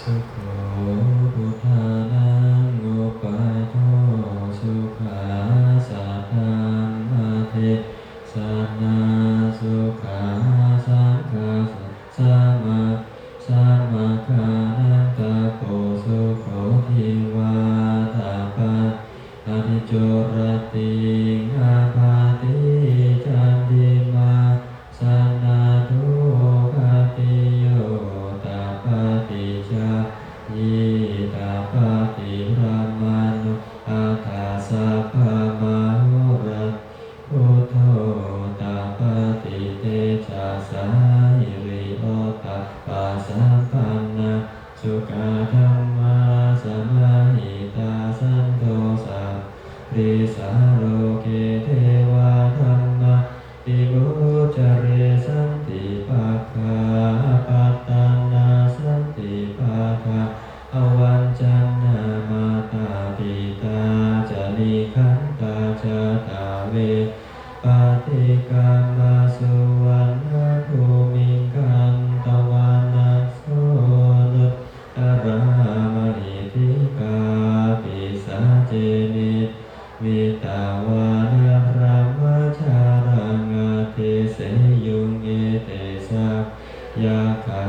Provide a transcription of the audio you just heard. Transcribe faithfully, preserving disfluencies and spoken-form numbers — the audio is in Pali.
Sukho buddhānaṃ upādo, sukhā saddhammadesanā, sukhā saṅghassa samā- samaggānaṃ tapo sukho. Divā tapati ādicco rattiṃ tapati candimā, sannaddho khattiyo tapati jhāyī tapati brāhmaṇo atha sabbamahorattiṃ. Buddho tapati tejasā hiriottappasampannā, sukkadhammasamāhitā santo sapparisā. Loke devā dhammā tiruccare, santi pakkhā apattanā, santi pādā avañcanā, mātā pitā ca nikkhantā, jātaveda paṭikkama. Suvaṇṇabhūmiṃ gantvāna soṇuttarā, mahiddhikā pisāce niddhamitvāna brahmajālaṃ, adeseyyuṃ ete sakkeyakkha